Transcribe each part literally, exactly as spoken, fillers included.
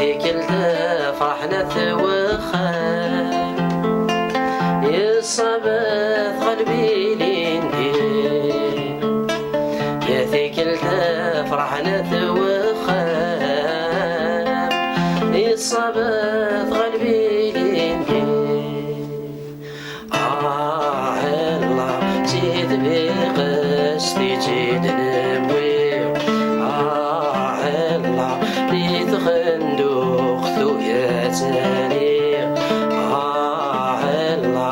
Tikkelt tafraḥnat wexxam, yeṣṣabat ɣelbi lindi. Ya tikkelt tafraḥnat wexxam, yeṣṣabat ɣelbi lindi. Ah, ella, d tibqest i tt-id-newwi. Ah, ella, di txenduqt uya ttali. Ah, ella,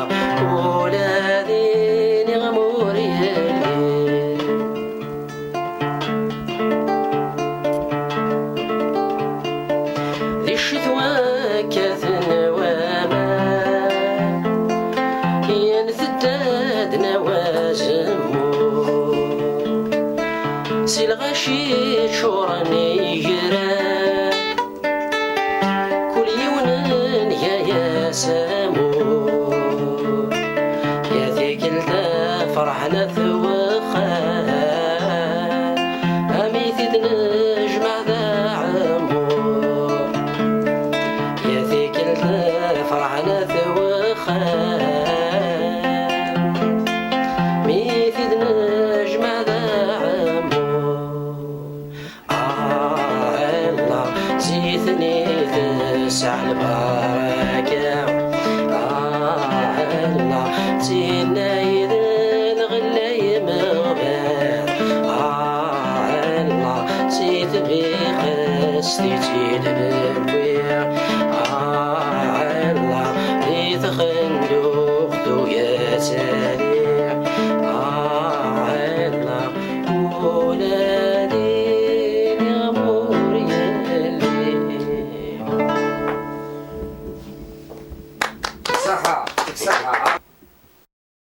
ula d iniɣem ur yelli. Di ccetwa kkaten waman, yan tedda-d nawa azemmur. Si lɣaci ččuren igran, kul yiwen nga-yas amur. Ya tikkelt tafraḥnat wexxam, a mi t-id-nejmeɛ d aɛemmur. Ya tikkelt tafraḥnat wexxam, mi t-id-nejmeɛ d aɛemmur. Ah, ella, zzit-nni tesɛa lbaraka. Ah, ella, d tinna i d lɣella imeɣban. Ah, ella, d tibqest i tt-id-newwi.